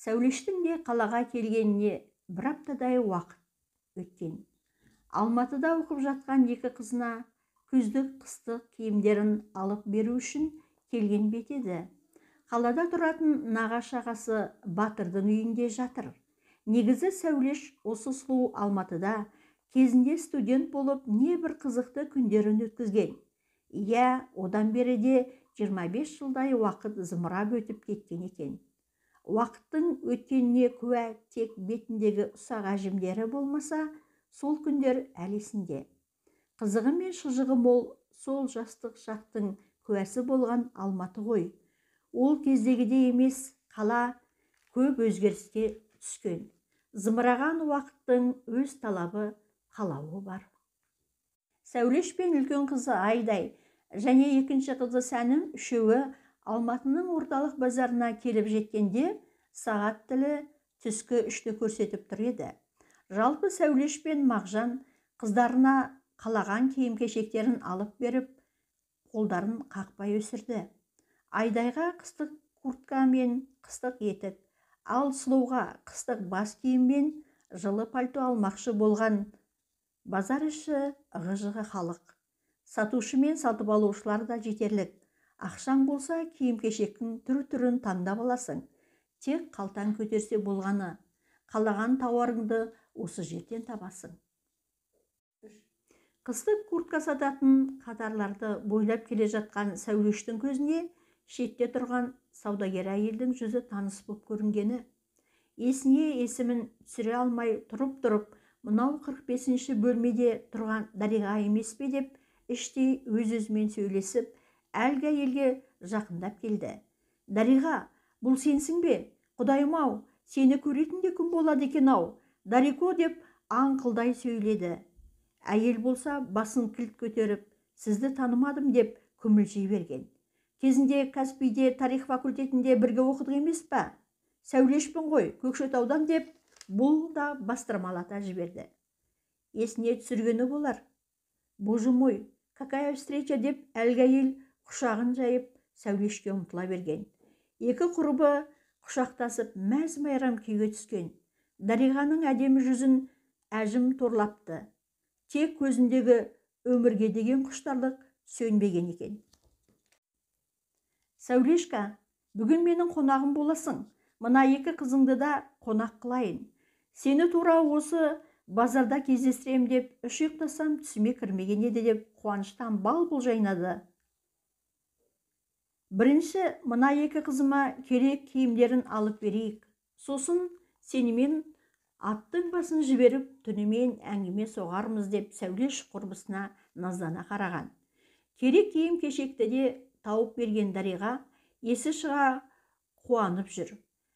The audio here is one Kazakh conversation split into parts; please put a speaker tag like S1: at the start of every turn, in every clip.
S1: Сәулештің де қалаға келгеніне бір аптадай уақыт өткен. Алматыда оқып жатқан екі қызына күздік қыстық киімдерін алып беру үшін келген бет еді. Қалада тұратын нағашы ағасы Батырдың үйінде жатыр. Негізі Сәулеш осы сұлу Алматыда кезінде студент болып не бір қызықты күндерін өткізген. Иә, одан бері де 25 жылдай уақыт зымырап өтіп кеткен екен. Уақыттың өткеніне куә тек бетіндегі ұсақ әжімдері болмаса, сол күндер әлі есінде. Қызығы мен шыжығы мол сол жастық шақтың куәсі болған Алматы ғой. Ол кездегідей емес, қала көп өзгеріске түскен. Зымыраған уақыттың өз талабы, қалауы бар. Сәулеш пен үлкен қызы Айдай және екінші қызы Сәнім үшеуі Алматының орталық базарына келіп жеткенде сағат тілі түскі 3-ті көрсетіп тұр еді. Жалпы Сәулеш пен Мағжан қыздарына қалаған киім-кешектерін алып беріп, қолдарын қақпай өсірді. Айдайға қыстық куртка мен қыстық етік, ал Сұлуға қыстық бас киім мен жылы пальто алмақшы болған. Базар іші ығы-жығы халық. Сатушы мен сатып алушылар да жетерлік. Ақшаң болса, киім-кешектің түр-түрін таңдап аласың. Тек қалтаң көтерсе болғаны. Қалаған тауарыңды осы жерден табасың. Қыстық куртка сататын қатарларды бойлап келе жатқан Сәулештің көзіне шетте тұрған саудагер әйелдің жүзі таныс боп көрінгені. Есіне есімін түсіре алмай тұрып-тұрып, мынау 45-ші бөлмеде тұрған Дариға емес пе деп іштей өз-өзімен сөйлесіп, әлгі әйелге жақындап келді. Дариға, бұл сенсің бе? Құдайым-ау, сені көретін де күн болады екен-ау. Дарико деп аңқылдай сөйледі. Әйел болса басын кілт көтеріп, сізді танымадым деп күмілжи берген. Кезінде Каспийде тарих факультетінде бірге оқыдық емес па? Сәулешпін ғой, Көкшетаудан деп бұл да бастырмалата жіберді. Есіне түсіргені болар. Боже мой, какая встреча деп әлгі әйел құшағын жайып Сәулешке ұмтыла берген. Екі құрбы құшақтасып мәз-майрам күйге түскен. Дариғаның әдемі жүзін әжім торлапты. Тек көзіндегі өмірге деген құштарлық сөнбеген екен. Сәулешка, бүгін менің қонағым боласың. Мына екі қызыңды да қонақ қылайын. Сені тура осы базарда кездестірем деп үш ұйықтасам түсіме кірмеген еді деп қуаныштан бал-бұл жайнады. Бірінші мына екі қызыма керек киімдерін алып берейік. Сосын сенімен аттың басын жіберіп түнімен әңгіме соғармыз деп Сәулеш құрбысына наздана қараған. Керек киім кешекті де тауып берген Дариға есі шыға қуанып жүр.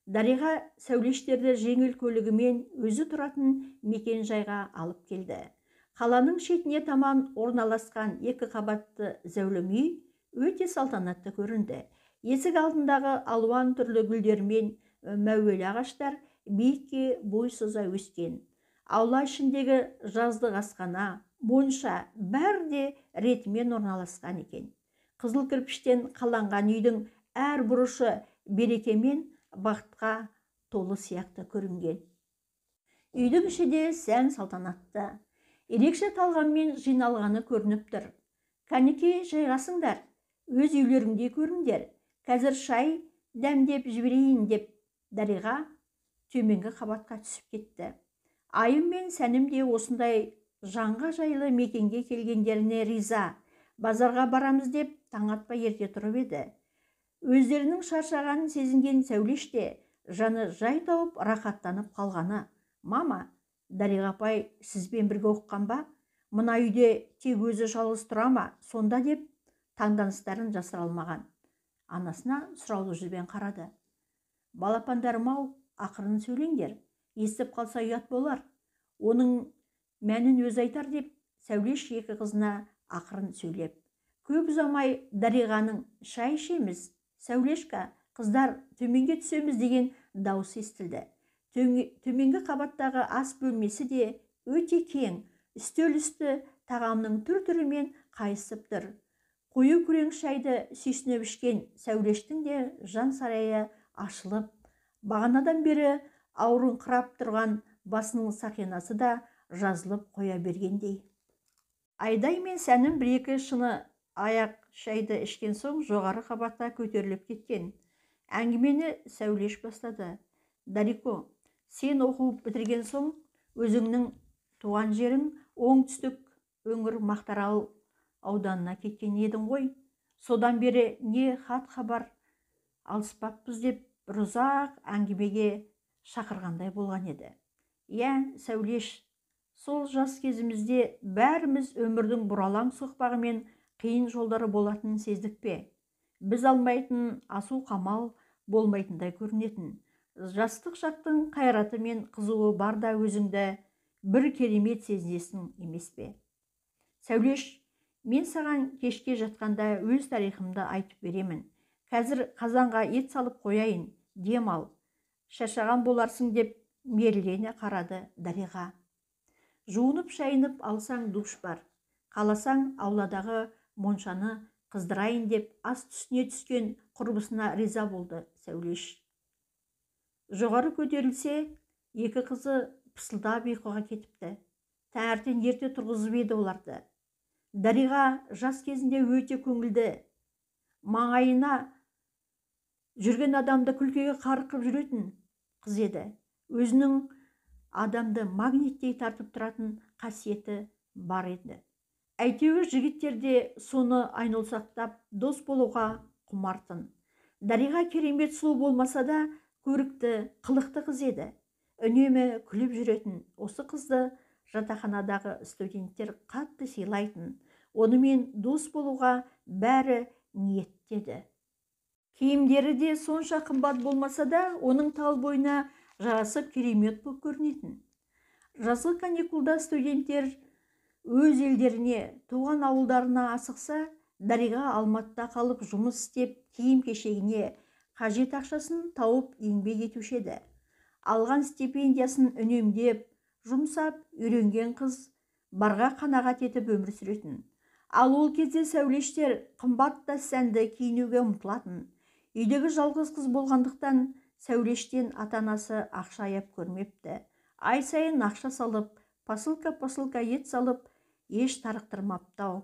S1: Дариға Сәулештерді жеңіл көлігімен өзі тұратын мекен жайға алып келді. Қаланың шетіне таман орналасқан екі қабатты зәулім үй өте салтанатты көрінді. Есік алдындағы алуан түрлі гүлдермен мәуелі ағаштар биікке бой соза өскен. Аула ішіндегі жаздық асхана, монша бәрі де ретімен орналасқан екен. Қызыл кірпіштен қаланған үйдің әр бұрышы берекемен бақытқа толы сияқты көрінген. Үйдің іші де сән салтанатты. Ерекше талғаммен жиналғаны көрініп тұр. Кәнекей жайғасыңдар, өз үйлеріңдей көріңдер. Қазір шай дәмдеп жіберейін деп Дариға төменгі қабатқа түсіп кетті. Айым мен Сәнім де осындай жанға жайлы мекенге келгендеріне риза. Базарға барамыз деп таң атпай ерте тұрып еді. Өздерінің шаршағанын сезінген Сәулеш те жаны жай тауып рахаттанып қалғаны. Мама, Дариға апай сізбен бірге оқыған ба? Мына үйде тек өзі жалғыз тұра ма? Сонда деп таңданыстарын жасыра алмаған. Анасына сұраулы жүзбен қарады. Балапандарым-ау, ақырын сөйлеңдер. Естіп қалса ұят болар. Оның мәнін өзі айтар деп Сәулеш екі қызына ақырын сөйлеп. Көп ұзамай Дариғаның шай ішеміз, Сәулешка, қыздар төменге түсеміз деген дауыс естілді. Төменгі қабаттағы ас бөлмесі де өте кең, үстел үсті тағамның түр-түрімен қайысып тұр. Қою күрең шайды сүйсініп ішкен Сәулештің де жан сарайы ашылып, Бағанадан бері ауырыңқырап тұрған басының сақинасы да жазылып қоя бергендей. Айдай мен Сәнім бір-екі шыны аяқ шайды ішкен соң жоғары қабатқа көтеріліп кеткен. Әңгімені Сәулеш бастады. Дарико, сен оқу бітірген соң өзіңнің туған жерің оңтүстік өңір Мақтарал ауданына кеткен едің ғой. Содан бері не хат хабар алыспаппыз деп бір ұзақ әңгімеге шақырғандай болған еді. Иә, Сәулеш, сол жас кезімізде бәріміз өмірдің бұралаң соқпағы мен қиын жолдары болатынын сездік пе? Біз алмайтын асу қамал болмайтындай көрінетін. Жастық шақтың қайраты мен қызуы бар да өзіңді бір керемет сезінесің емес пе? Сәулеш, мен саған кешке жатқанда өз тарихымды айтып беремін. Қазір қазанға ет салып қояйын, дем ал. Шаршаған боларсың деп мерлене қарады Дариға. Жуынып шайынып алсаң душ бар. Қаласаң ауладағы моншаны қыздырайын деп ас үстіне түскен құрбысына риза болды Сәулеш. Жоғары көтерілсе, екі қызы пысылдап ұйқыға кетіпті. Таңертең ерте тұрғызып еді оларды. Дариға жас кезінде өте көңілді, маңайына жүрген адамды күлкіге қарқып жүретін қыз еді. Өзінің адамды магниттей тартып тұратын қасиеті бар еді. Әйтеуір жігіттер де соны айналсақтап дос болуға құмартын. Дариға керемет сұлу болмаса да көрікті, қылықты қыз еді. Үнемі күліп жүретін осы қызды жатақханадағы студенттер қатты сыйлайтын. Онымен дос болуға бәрі ниеттеді. Киімдері де сонша қымбат болмаса да, оның тал бойына жарасып керемет болып көрінетін. Жазғы каникулда студенттер өз елдеріне, туған ауылдарына асықса, Дариға Алматыда қалып жұмыс істеп, киім-кешегіне қажет ақшасын тауып еңбек етуші еді. Алған стипендиясын үнемдеп, жұмсап үйренген қыз барға қанағат етіп өмір сүретін. Ал ол кезде Сәулештер қымбат та сәнді киінуге ұмтылатын. Үйдегі жалғыз қыз болғандықтан Сәулештен ата-анасы ақша аяп көрмепті. Ай сайын ақша салып, посылка-посылка ет салып, еш тарықтырмапты-ау.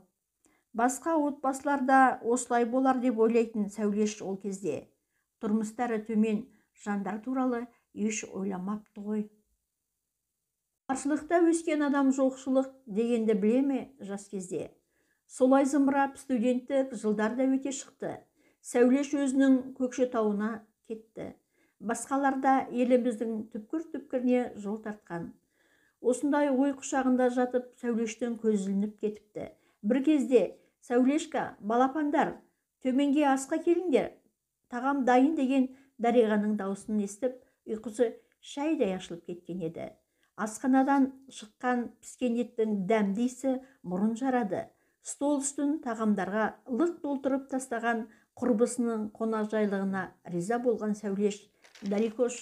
S1: Басқа отбасыларда осылай болар деп ойлайтын Сәулеш ол кезде. Тұрмыстары төмен жандар туралы еш ойламапты ғой. Баршылықта өскен адам жоқшылық дегенді біле ме жас кезде? Солай зымырап студенттік жылдар да өте шықты. Сәулеш өзінің Көкшетауына кетті. Басқалар да еліміздің түпкір-түпкіріне жол тартқан. Осындай ой құшағында жатып Сәулештің көзі ілініп кетіпті. Бір кезде Сәулешка, балапандар, төменге асқа келіңдер, тағам дайын деген Дариғаның дауысын естіп, ұйқысы шайдай ашылып кеткен еді. Асханадан шыққан піскен еттің дәмді иісі мұрын жарады. Стол үстін тағамдарға лық толтырып тастаған құрбысының қонақжайлығына риза болған Сәулеш, Дарикош,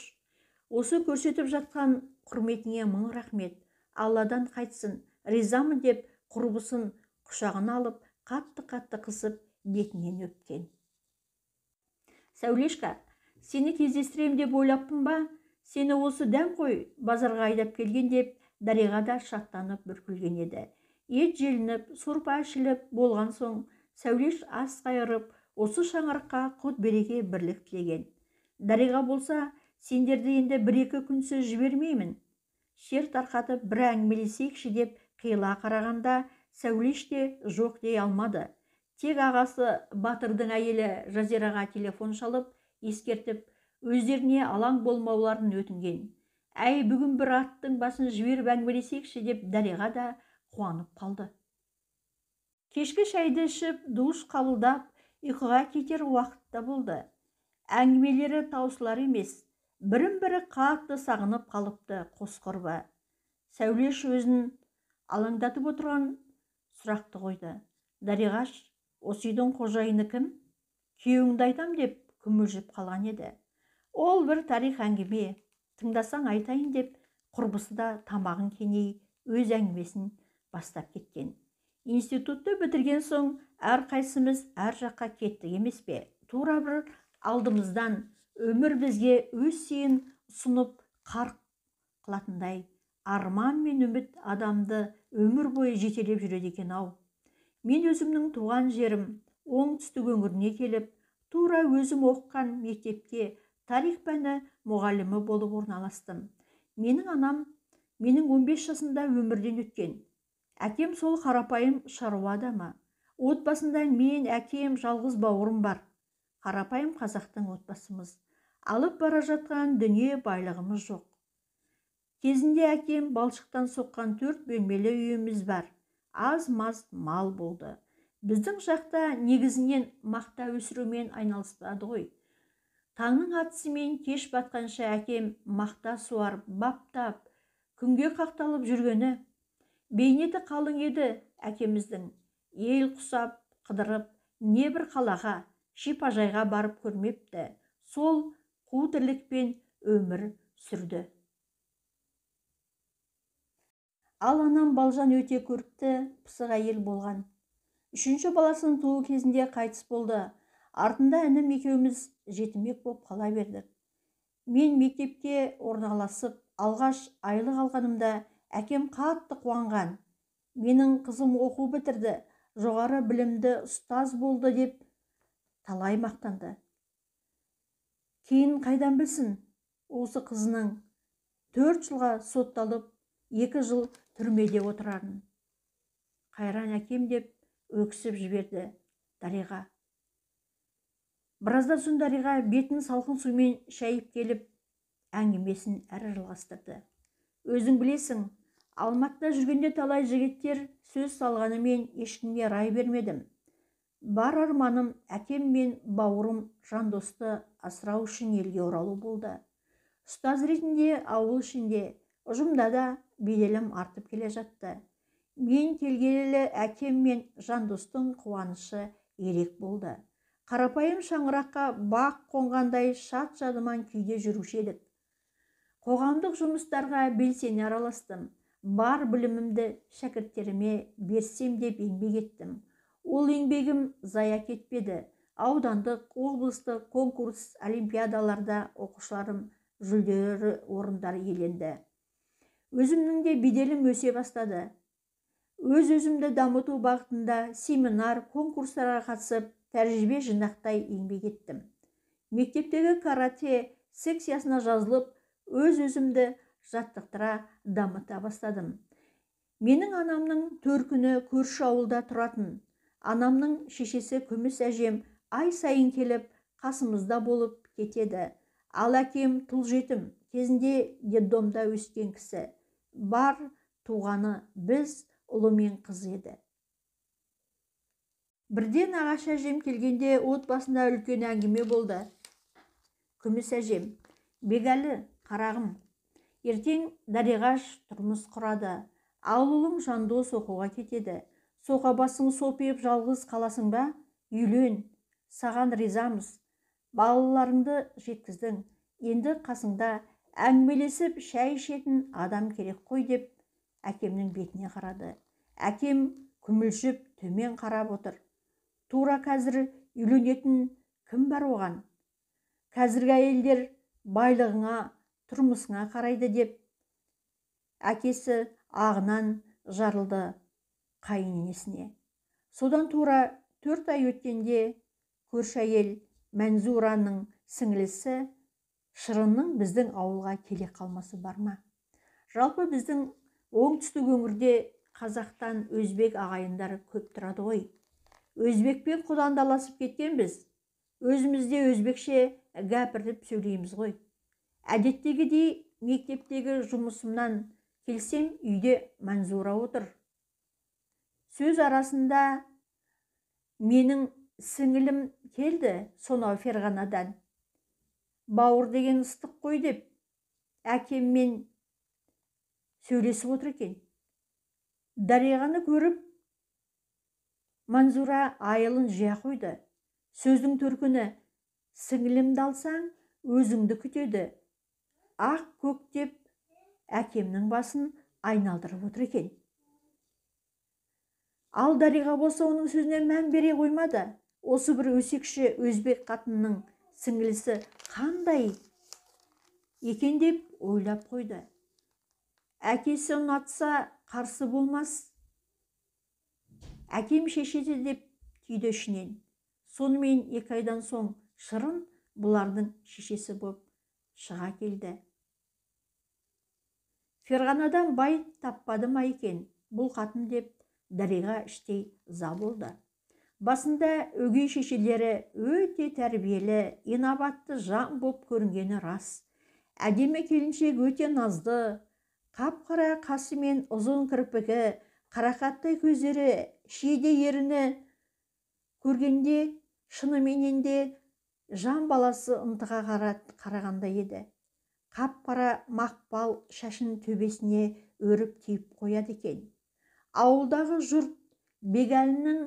S1: осы көрсетіп жатқан құрметіңе мың рахмет, Алладан қайтсын, ризамын деп құрбысын құшағына алып, қатты-қатты қысып бетінен өпкен. Сәулешка, сені кездестірем деп ойлаппын ба? Сені осы дәм қой базарға айдап келген деп Дариға да шаттанып бүркілген еді. Ет желініп, сорпа ішіліп болған соң Сәулеш ас қайырып, осы шаңыраққа құт береке бірлік тілеген. Дариға болса, сендерді енді бір-екі күнсіз жібермеймін. Шер тарқатып бір әңгімелесейікші деп қиыла қарағанда Сәулеш те жоқ дей алмады. Тек ағасы Батырдың әйелі Жазираға телефон шалып, ескертіп, өздеріне алаң болмауларын өтінген. Әй, бүгін бір аттың басын жіберіп әңгімелесейікші деп Дариға да қуанып қалды. Кешкі шайды ішіп, душ қабылдап, ұйқыға кетер уақыт та болды. Әңгімелері таусылар емес, бірін-бірі қатты сағынып қалыпты қос құрбы. Сәулеш өзін алаңдатып отырған сұрақты қойды. Дариғаш, осы үйдің қожайыны кім? Күйеуіңді айтам деп күмілжіп қалған еді. Ол бір тарих әңгіме, тыңдасаң айтайын деп құрбысы да тамағын кеней өз әңгімесін бастап кеткен. Институтты бітірген соң әрқайсымыз әр жаққа кеттік емес пе? Тура бір алдымыздан Өмір бізге өз сыйын ұсынып қарқ қылатындай арман мен үміт адамды өмір бойы жетелеп жүреді екен ау. Мен өзімнің туған жерім оңтүстік өңіріне келіп, тура өзім оқыған мектепке тарих пәні мұғалімі болып орналастым. Менің анам менің 15 жасымда өмірден өткен. Әкем сол қарапайым шаруа адамы. Отбасында мен, әкем, жалғыз бауырым бар. Қарапайым қазақтың отбасымыз. Алып бара жатқан дүние байлығымыз жоқ. Кезінде әкем балшықтан соққан 4 бөлмелі үйіміз бар. Аз-маз мал болды. Біздің жақта негізінен мақта өсірумен айналыспады ғой. Таңның атысымен кеш батқанша әкем мақта суарып, баптап, күнге қақталып жүргені. Бейнеті қалың еді әкеміздің. Ел құсап, қыдырып, небір қалаға, шипажайға барып көрмепті. Сол қу тірлікпен өмір сүрді. Ал анам Балжан өте көрікті, пысық әйел болған. 3-ші баласын туу кезінде қайтыс болды. Артында інім екеуміз жетімек боп қала бердік. Мен мектепке орналасып, алғаш айлық алғанымда әкем қатты қуанған. Менің қызым оқу бітірді, жоғары білімді ұстаз болды деп талай мақтанды. Кейін қайдан білсін, осы қызының 4 жылға сотталып, 2 жыл түрмеде отырарын. Қайран әкем деп өксіп жіберді Дариға. Біраздан соң Дариға бетін салқын сумен шайып келіп, әңгімесін әрі жалғастырды. Өзің білесің, Алматыда жүргенде талай жігіттер сөз салғанымен ешкімге рай бермедім. Бар арманым әкем мен бауырым Жандосты асырау үшін елге оралу болды. Ұстаз ретінде ауыл ішінде, ұжымда да беделім артып келе жатты. Мен келгелі әкем мен Жандостың қуанышы ерек болды. Қарапайым шаңыраққа бақ қонғандай шат-шадыман күйде жүруші едік. Қоғамдық жұмыстарға белсене араластым. Бар білімімді шәкірттеріме берсем деп еңбек еттім. Ол еңбегім зая кетпеді. Аудандық, облыстық конкурс, олимпиадаларда оқушыларым жүлделі орындар иеленді. Өзімнің де беделім өсе бастады. Өз-өзімді дамыту бағытында семинар, конкурстарға қатысып, тәжірибе жинақтай еңбек еттім. Мектептегі карате секциясына жазылып, өз-өзімді жаттықтыра дамыта бастадым. Менің анамның төркіні көрші ауылда тұратын. Анамның шешесі Күміс әжем ай сайын келіп, қасымызда болып кетеді. Ал әкем тұл жетім, кезінде детдомда өскен кісі. Бар туғаны біз, ұлы мен қыз еді. Бірден ағаш әжем келгенде отбасында үлкен әңгіме болды. Күміс әжем: Бегәлі, қарағым, ертең Дариғаш тұрмыс құрады. Ал ұлың Жандос оқуға кетеді. Соқа басың сопиып жалғыз қаласың ба? Үйлен, саған ризамыз. Балаларыңды жеткіздің. Енді қасыңда әңгімелесіп шай ішетін адам керек қой деп әкемнің бетіне қарады. Әкем күмілжіп төмен қарап отыр. Тура қазір үйленетін кім бар оған? Қазіргі әйелдер байлығыңа, тұрмысыңа қарайды деп әкесі ағынан жарылды қайын енесіне. Содан тура 4 ай өткенде көрші әйел Мәнзураның сіңлісі Шырынның біздің ауылға келе қалмасы бар ма? Жалпы біздің оңтүстік өңірде қазақтан өзбек ағайындар көп тұрады ғой. Өзбекпен құдандаласып кеткенбіз. Өзімізде өзбекше гәпіртіп сөйлейміз ғой. Әдеттегідей мектептегі жұмысымнан келсем, үйде Мәнзура отыр. Сөз арасында менің сіңілім келді сонау Ферғанадан. Бауыр деген ыстық қой деп әкеммен сөйлесіп отыр екен. Дариғаны көріп, Манзура айылын жия қойды. Сөздің төркіні: сіңілімді алсаң, өзіңді күтеді. Ақ көк деп әкемнің басын айналдырып отыр екен. Ал Дариға болса оның сөзіне мән бере қоймады. Осы бір өсекші өзбек қатынның Сіңілісі қандай екен деп ойлап қойды. Әкесі ұнатса қарсы болмас, әкем шешеді деп түйді ішінен. Сонымен 2 айдан соң Шырын бұлардың шешесі боп шыға келді. Ферғанадан бай таппады ма екен бұл қатын деп Дариға іштей ыза болды. Басында өгей шешелері өте тәрбиелі, инабатты жан боп көрінгені рас. Әдемі келіншек өте назды, қап-қара қасы мен ұзын кірпігі, қарақаттай көздері, шиедей еріні көргенде шыныменен де жан баласы ынтыға қарағандай еді. Қап-қара мақпал шашын төбесіне өріп түйіп қояды екен. Ауылдағы жұрт Бегалінің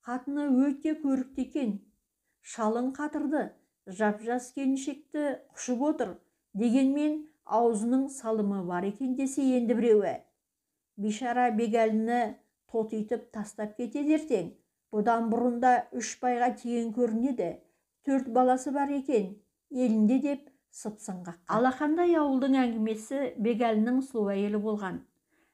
S1: қатыны өте көрікті екен. Шалын қатырды, жап-жас келіншекті құшып отыр, дегенмен аузының салымы бар екен десе енді біреуі. Бишара Бегаліні тотитып тастап кетеді ертең. Бұдан бұрын да 3 байға тиген көрінеді. 4 баласы бар екен, елінде деп сыпсың қаққан. Алақандай ауылдың әңгімесі Бегалінің сұлу әйелі болған.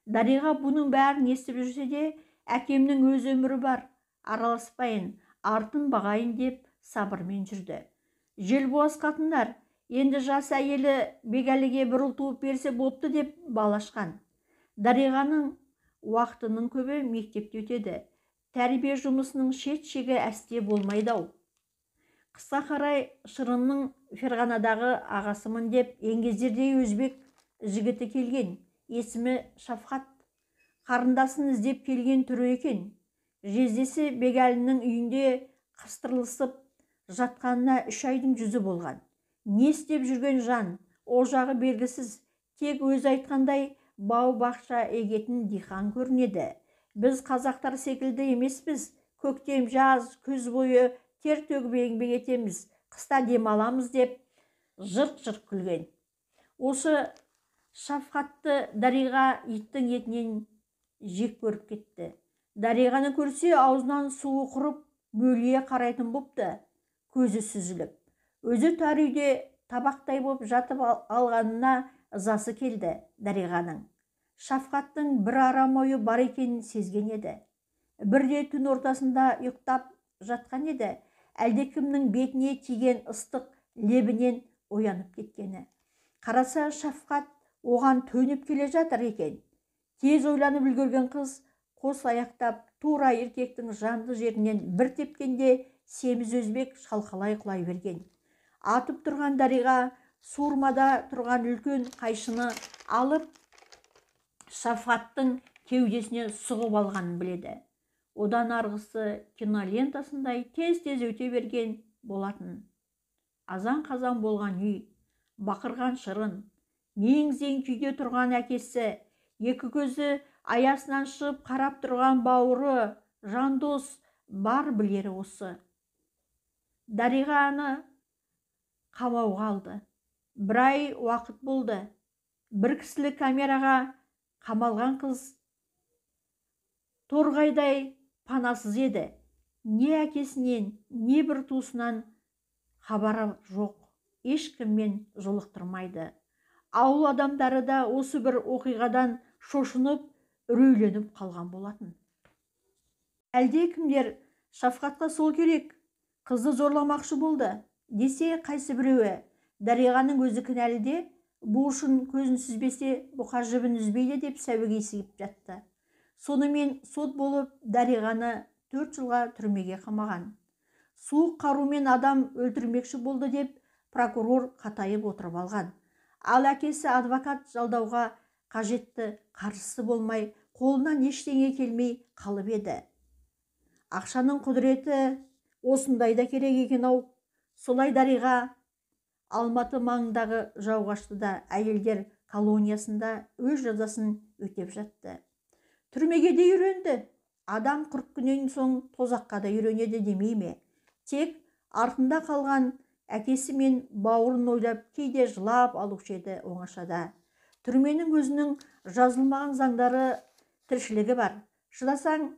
S1: Дариға бұның бәрін естіп жүрсе де, әкемнің өз өмірі бар, араласпайын, артын бағайын деп сабырмен жүрді. Желбуаз қатындар, енді жас әйелі Бегаліге бір ұл туып берсе бопты деп бал ашқан. Дариғаның уақытының көбі мектепте өтеді. Тәрбие жұмысының шет-шегі әсте болмайды-ау. Қысқа қарай Шырынның Ферғанадағы ағасымын деп еңгезердей өзбек жігіті келген. Есімі Шафқат. Қарындасын іздеп келген түрі екен. Жездесі Бегалінің үйінде қыстырылысып жатқанына 3 айдың жүзі болған. Не істеп жүрген жан, о жағы белгісіз, тек өзі айтқандай бау-бақша егетін дихан көрінеді. Біз қазақтар секілді емеспіз, көктем, жаз, күз бойы тер төгіп еңбек етеміз, қыста демаламыз деп жырқ-жырқ күлген. Осы Шафқатты Дариға иттің етінен жек көріп кетті. Дариғаны көрсе аузынан суы құрып, мөлие қарайтын бопты, көзі сүзіліп. Өзі тар үйде табақтай боп жатып алғанына ызасы келді Дариғаның. Шафқаттың бір арам ойы бар екенін сезген еді. Бірде түн ортасында ұйықтап жатқан еді, әлдекімнің бетіне тиген ыстық лебінен оянып кеткені. Қараса, Шафқат оған төніп келе жатыр екен. Тез ойланып үлгерген қыз қос аяқтап тура еркектің жанды жерінен бір тепкенде семіз өзбек шалқалай құлай берген. Атып тұрған Дариға суырмада тұрған үлкен қайшыны алып Шафқаттың кеудесіне сұғып алғанын біледі. Одан арғысы кинолентасындай тез-тез өте берген болатын. Азан-қазан болған үй, бақырған Шырын, мең-зең күйде тұрған әкесі, екі көзі аясынан шығып қарап тұрған бауыры, Жандос, бар білері осы. Дариғаны қамауға алды. Бір ай уақыт болды. Бір кісілік камераға қамалған қыз торғайдай панасыз еді. Не әкесінен, не бір туысынан хабары жоқ, ешкіммен жолықтырмайды. Ауыл адамдары да осы бір оқиғадан шошынып, үрейленіп қалған болатын. Әлде кімдер Шафқатқа сол керек, қызды зорламақшы болды десе, қайсы біреуі Дариғаның өзі кінәлі де, буыршын көзін сүзбесе, бұқа жібін үзбейді деп сәуегейсіп жатты. Сонымен сот болып Дариғаны 4 жылға түрмеге қамаған. Суық қарумен адам өлтірмекші болды деп прокурор қатайып отырып алған. Ал әкесі адвокат жалдауға қажетті қаржысы болмай, қолынан ештеңе келмей қалып еді. Ақшаның құдіреті осындай да керек екен-ау. Солай Дариға Алматы маңындағы Жауғаштыда әйелдер колониясында өз жазасын өтеп жатты. Түрмеге де үйренді. Адам 40 күннен соң тозаққа да үйренеді демей ме? Тек артында қалған әкесі мен бауырын ойлап кейде жылап алушы еді оңашада. Түрменің өзінің жазылмаған заңдары, тіршілігі бар. Шыдасаң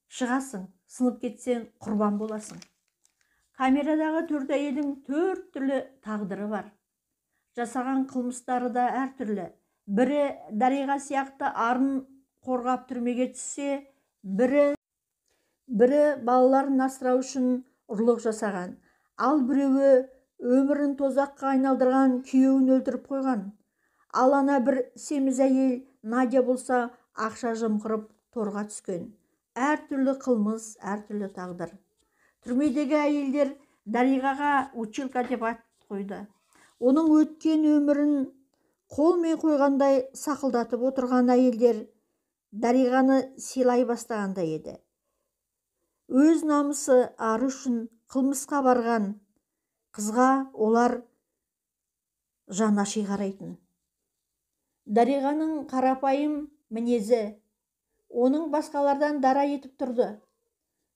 S1: шығасың, сынып кетсең құрбан боласың. Камерадағы 4 әйелдің 4 түрлі тағдыры бар. Жасаған қылмыстары да әртүрлі. Бірі Дариға сияқты арын қорғап түрмеге түссе, бірі балаларын асырау үшін ұрлық жасаған, ал біреуі өмірін тозаққа айналдырған күйеуін өлтіріп қойған. Ал ана бір семіз әйел Надя болса, ақша жымқырып торға түскен. Әртүрлі қылмыс, әртүрлі тағдыр. Түрмедегі әйелдер Дариғаға училка деп ат қойды. Оның өткен өмірін қолмен қойғандай сақылдатып отырған әйелдер Дариғаны сыйлай бастағандай еді. Өз намысы ары үшін қылмысқа барған қызға олар жан аши қарайтын. Дариғаның қарапайым мінезі оның басқалардан дара етіп тұрды.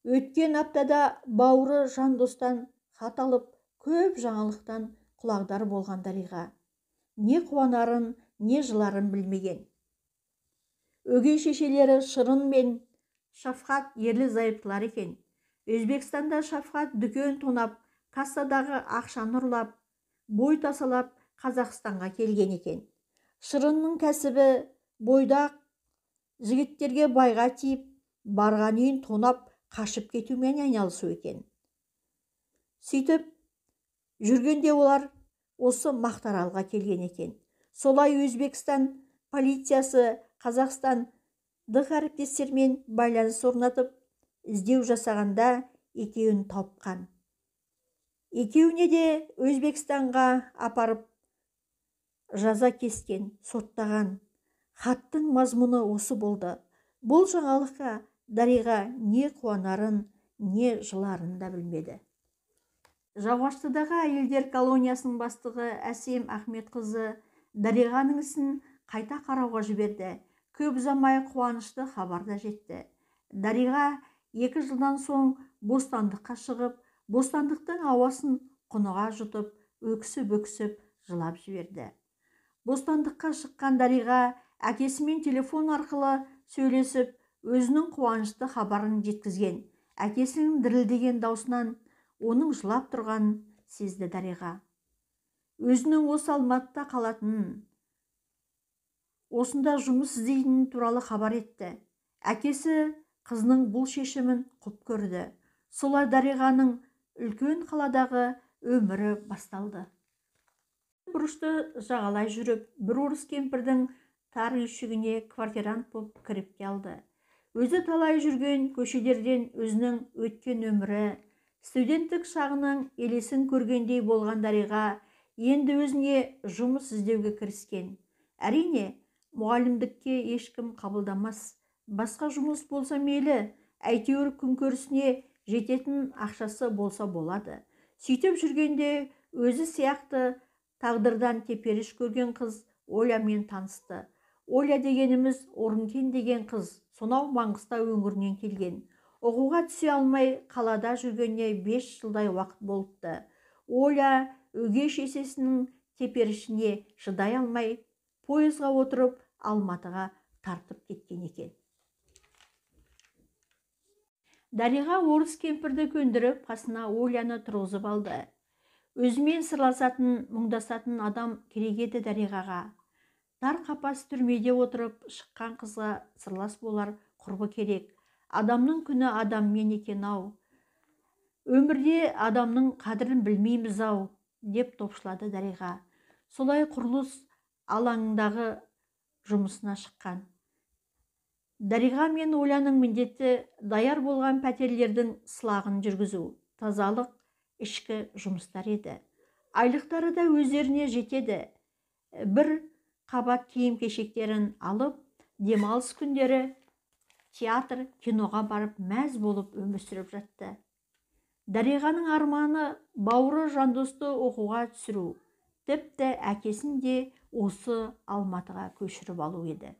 S1: Өткен аптада бауыры Жандостан хат алып, көп жаңалықтан құлағдар болған Дариға не қуанарын, не жыларын білмеген. Өгей шешелері Шырын мен Шафқат ерлі зайыптылар екен. Өзбекстанда Шафқат дүкен тонап, кассадағы ақшаны ұрлап, бой тасалап Қазақстанға келген екен. Шырынның кәсібі бойдақ жігіттерге байға тиіп, барған үйін тонап, қашып кетумен айналысу екен. Сөйтіп жүргенде олар осы Мақтаралға келген екен. Солай Өзбекстан полициясы Қазақстандық әріптестермен байланыс орнатып, іздеу жасағанда екеуін тапқан. Екеуіне де Өзбекстанға апарып жаза кескен, соттаған. Хаттың мазмұны осы болды. Бұл жаңалыққа Дариға не қуанарын, не жыларын да білмеді. Жауаштыдағы әйелдер колониясының бастығы Әсем Ахметқызы Дариғаның ісін қайта қарауға жіберді. Көп ұзамай қуанышты хабар да жетті. Дариға 2 жылдан соң бостандыққа шығып, бостандықтың ауасын құныға жұтып, өксіп-өксіп жылап жіберді. Бостандыққа шыққан Дариға әкесімен телефон арқылы сөйлесіп, өзінің қуанышты хабарын жеткізген. Әкесінің дірілдеген даусынан оның жылап тұрғанын сезді Дариға. Өзінің осы Алматыда қалатынын, осында жұмыс іздейтінін туралы хабар етті. Әкесі қызының бұл шешімін құп көрді. Солай Дариғаның үлкен қаладағы өмірі басталды. Бұрышты жағалай жүріп, бір орыс кемпірдің тар үйшігіне квартирант боп кіріп келді. Өзі талай жүрген көшелерден өзінің өткен өмірі, студенттік шағының елесін көргендей болған Дариға енді өзіне жұмыс іздеуге кіріскен. Әрине, мұғалімдікке ешкім қабылдамас. Басқа жұмыс болса мейлі, әйтеуір күнкөрісіне жететін ақшасы болса болады. Сөйтіп жүргенде өзі сияқты тағдырдан теперіш көрген қыз Олямен танысты. Оля дегеніміз Орынкен деген қыз, сонау Маңғыстау өңірінен келген. Оқуға түсе алмай қалада жүргеніне 5 жылдай уақыт болыпты. Оля өгей шешесінің теперішіне шыдай алмай, пойызға отырып Алматыға тартып кеткен екен. Дариға орыс кемпірді көндіріп, қасына Оляны тұрғызып алды. Өзімен сырласатын, мұңдасатын адам керек еді Дариғаға. Тар қапас түрмеде отырып шыққан қызға сырлас болар құрбы керек. Адамның күні адаммен екен-ау. Өмірде адамның қадірін білмейміз-ау, деп топшылады Дариға. Солай құрылыс алаңындағы жұмысына шыққан. Дариға мен Оляның міндеті даяр болған пәтерлердің сылағын жүргізу, тазалық, ішкі жұмыстар еді. Айлықтары да өздеріне жетеді. Бір қабат киім-кешектерін алып, демалыс күндері театр, киноға барып мәз болып өмір сүріп жатты. Дариғаның арманы бауыры Жандосты оқуға түсіру, тіпті әкесін де осы Алматыға көшіріп алу еді.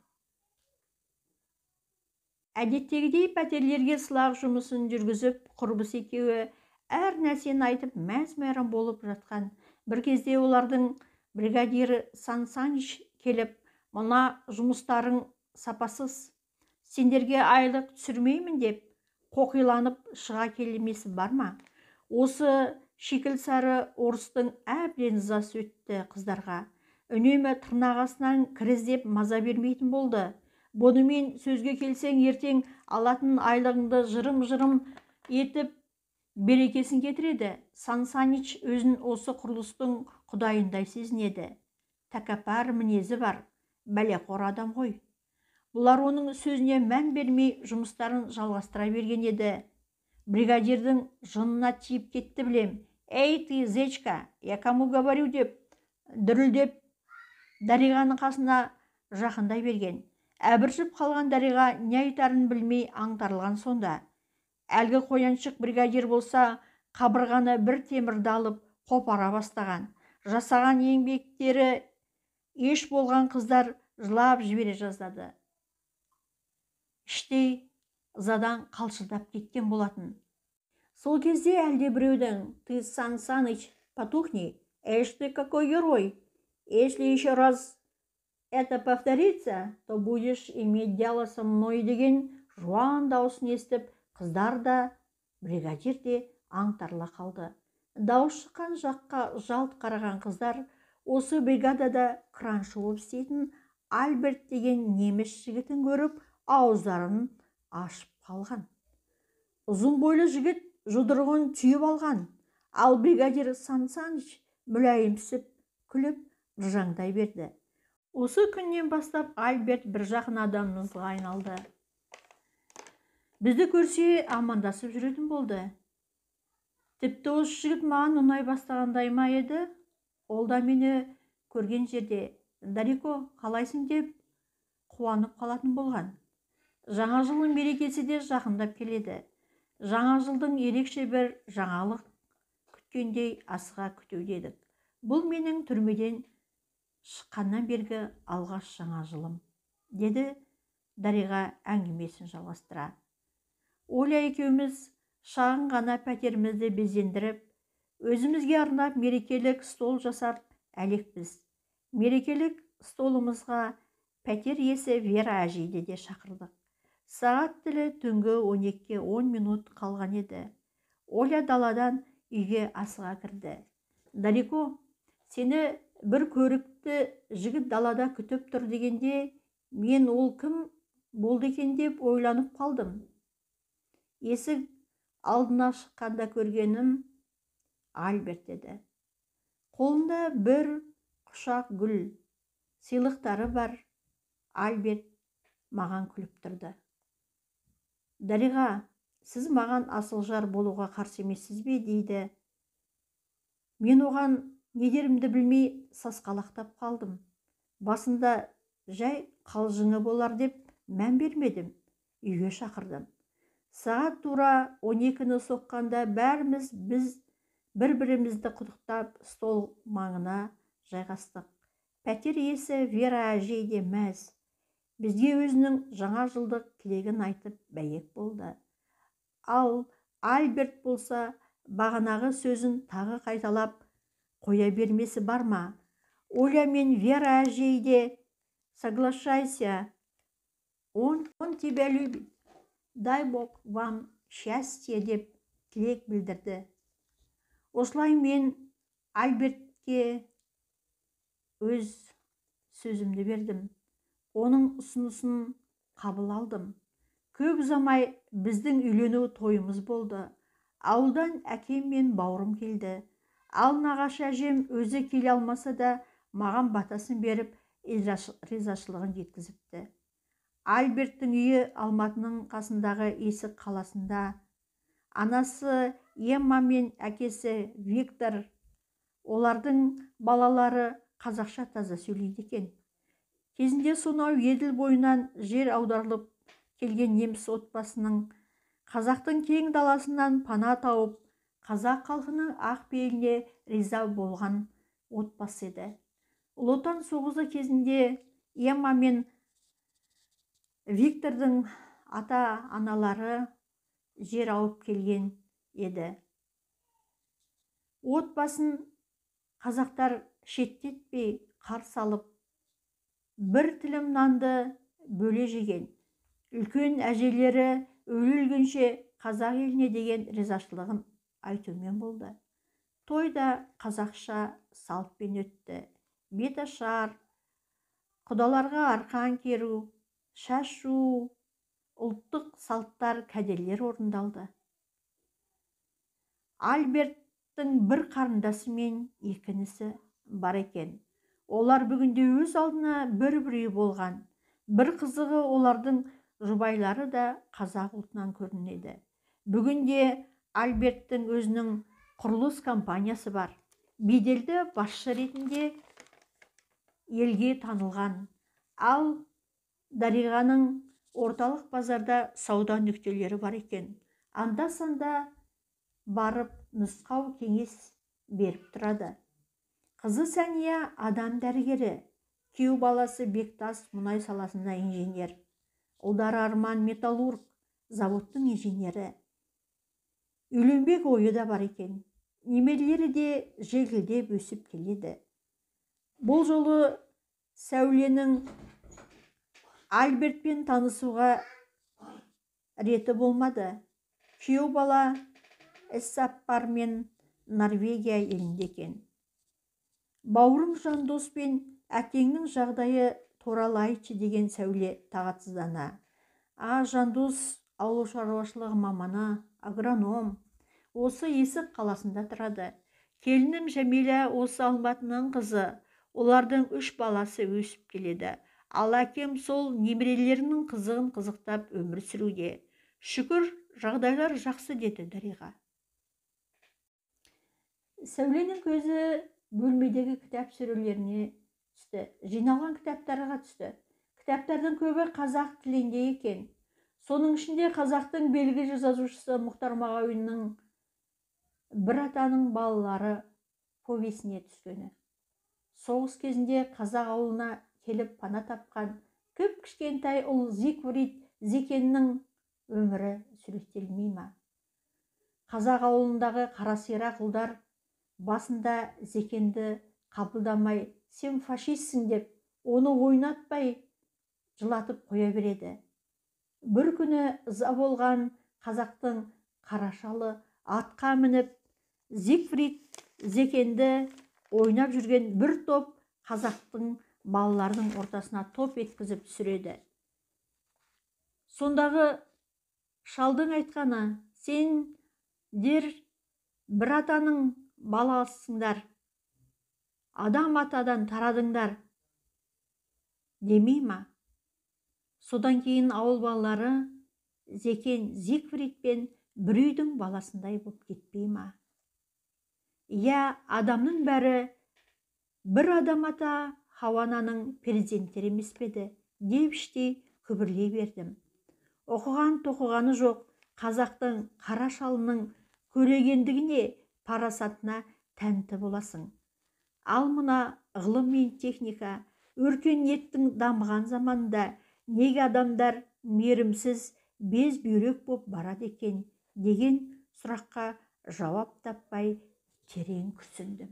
S1: Әдеттегідей пәтерлерге сылақ жұмысын жүргізіп, құрбысы екеуі әр нәрсені айтып мәз-мейрам болып жатқан. Бір кезде олардың бригадирі Сан Саныч келіп, мына жұмыстарың сапасыз, сендерге айлық түсірмеймін деп қоқиланып шыға келмесі бар ма? Осы шикіл сары орыстың әбден ызасы өтті қыздарға. Үнемі тырнақ астынан кір іздеп маза бермейтін болды. Бұнымен сөзге келсең, ертең алатын айлығыңды жырым-жырым етіп берекесін кетіреді. Сан Саныч өзін осы құрылыстың құдайындай сезінеді. Тәкаппар мінезі бар, бәлеқор адам ғой. Бұлар оның сөзіне мән бермей жұмыстарын жалғастыра берген еді. Бригадирдің жынына тиіп кетті білем. «Эй, ты, зечка, я кому говорю» деп дүрілдеп Дариғаның қасына жақындай берген. Әбіржіп қалған Дариға не айтарын білмей аңтарылған сонда. Әлгі қояншық бригадир болса, қабырғаны бір темірді алып қопара бастаған. Жасаған еңбектері еш болған қыздар жылап жібере жаздады. Іштей ызадан қалшылдап кеткен болатын. Сол кезде әлде біреудің: «Ты, Сан Саныч, потухни, эш ты какой герой! Если еще раз это повторится, то будешь иметь дело со мной» деген жуан дауысын естіп, қыздар да, бригадир де аңтарыла қалды. Дауыс шыққан жаққа жалт қараған қыздар осы бригадада краншы болып істейтін Альберт деген неміс жігітін көріп, ауыздарын ашып қалған. Ұзын бойлы жігіт жұдырығын түйіп алған, ал бригадир Сан Саныч мүләйімсіп күліп ыржаңдай берді. Осы күннен бастап Альберт бір жақын адамымызға айналды. Бізді көрсе, амандасып жүретін болды. Тіпті осы жігіт маған ұнай бастағандай ма еді, ол да мені көрген жерде: «Дарико, қалайсың?» деп қуанып қалатын болған. Жаңа жылдың мерекесі де жақындап келеді. Жаңа жылдың ерекше бір жаңалық күткендей асыға күтуде едік. Бұл менің түрмеден шыққаннан бергі алғаш жаңа жылым, деді Дариға әңгімесін жалғастыра. Оля екеуміз шағын ғана пәтерімізді безендіріп, өзімізге арнап мерекелік стол жасап әлекпіз. Мерекелік столымызға пәтер иесі Вера әжейді де шақырдық. Сағат тілі түнгі 12-ге 10 минут қалған еді. Оля даладан үйге асыға кірді. «Дарико, сені бір көрікті жігіт далада күтіп тұр» дегенде, мен ол кім болды екен деп ойланып қалдым. Есік алдына шыққанда көргенім Альберт еді. Қолында бір құшақ гүл, сыйлықтары бар. Альберт маған күліп тұрды. «Дариға, сіз маған асыл жар болуға қарсы емессіз бе?» дейді. Мен оған не дерімді білмей сасқалақтап қалдым. Басында жай қалжыңы болар деп мән бермедім. Үйге шақырдым. Сағат тура 12-ні соққанда бәріміз біз бір-бірімізді құттықтап стол маңына жайғастық. Пәтер иесі Вера әжей де мәз. Бізге өзінің жаңа жылдық тілегін айтып бәйек болды. Ал Альберт болса, бағанағы сөзін тағы қайталап қоя бермесі бар ма? Оля мен Вера әжей де: «Соглашайся, он тебя любит, дай бог вам счастье» деп тілек білдірді. Осылай мен Альбертке өз сөзімді бердім. Оның ұсынысын қабыл алдым. Көп ұзамай біздің үйлену тойымыз болды. Ауылдан әкем мен бауырым келді. Ал нағашы әжем өзі келе алмаса да, маған батасын беріп, ризашылығын жеткізіпті. Альберттің үйі Алматының қасындағы Есік қаласында. Анасы Емма мен әкесі Виктор, олардың балалары қазақша таза сөйлейді екен. Кезінде сонау Еділ бойынан жер аударылып келген неміс отбасының қазақтың кең даласынан пана тауып, қазақ халқының ақ пейіліне риза болған отбасы еді. Ұлы Отан соғысы кезінде Емма мен Виктордың ата-аналары жер ауып келген еді. Отбасын қазақтар шеттетпей қарсы алып, бір тілім нанды бөле жеген. Үлкен әжелері өле-өлгенше қазақ еліне деген ризашылығын айтумен болды. Той да қазақша салтпен өтті. Беташар, құдаларға арқан керу, шашу, ұлттық салттар, кәделер орындалды. Альберттің бір қарындасы мен екі інісі бар екен. Олар бүгінде өз алдына бір-бір үй болған. Бір қызығы, олардың жұбайлары да қазақ ұлтынан көрінеді. Бүгінде Альберттің өзінің құрылыс компаниясы бар. Беделді басшы ретінде елге танылған. Ал Дариғаның орталық базарда сауда нүктелері бар екен. Анда-санда барып нұсқау, кеңес беріп тұрады. Қызы Сәния адам дәрігері, күйеу баласы Бектас мұнай саласында инженер. Ұлдары Арман металлург, заводтың инженері. Үйленбек ойы да бар екен. Немерелері де желкілдеп өсіп келеді. Бұл жолы Сәуленің Альбертпен танысуға реті болмады. Күйеу бала іссапармен Норвегия елінде екен. Бауырым Жандос пен әкеңнің жағдайы туралы айтшы, деген Сәуле тағатсыздана. А, Жандос ауыл шаруашылығы маманы, агроном. Осы Есік қаласында тұрады. Келінім Жәмила осы Алматының қызы. Олардың үш баласы өсіп келеді. Ал әкем сол немерелерінің қызығын қызықтап өмір сүруде. Шүкір, жағдайлар жақсы, деді Дариға. Сәуленің көзі бөлмедегі кітап сөрелеріне түсті. Жиналған кітаптарға түсті. Кітаптардың көбі қазақ тілінде екен. Соның ішінде қазақтың белгілі жазушысы Мұхтар Мағауиннің «Бір атаның балалары» повесіне түскені. Соғыс кезінде қазақ ауылына келіп пана тапқан кіп-кішкентай ұл Зигфрид Зекеннің өмірі суреттелмей ма? Қазақ ауылындағы қарасирақ ұлдар басында Зекенді қабылдамай, сен фашистсің деп, оны ойнатпай жылатып қоя береді. Бір күні ыза болған қазақтың қарашалы атқа мініп, Зигфрид Зекенді ойнап жүрген бір топ қазақтың балаларының ортасына топ еткізіп түсіреді. Сондағы шалдың айтқаны: сендер бір атаның баласысыңдар, Адам атадан тарадыңдар демей ма? Содан кейін ауыл балалары Зекен Зигфридпен бір үйдің баласындай боп кетпей ма? Иә, адамның бәрі бір Адам ата, Хауа ананың перзенттері емес пе еді, деп іштей күбірлей бердім. Оқыған тоқығаны жоқ қазақтың қара шалының көрегендігіне, парасатына тәнті боласың. Ал мына ғылым мен техника, өркениеттің дамыған заманында неге адамдар мейірімсіз, без бүйрек боп барады екен деген сұраққа жауап таппай терең күрсіндім.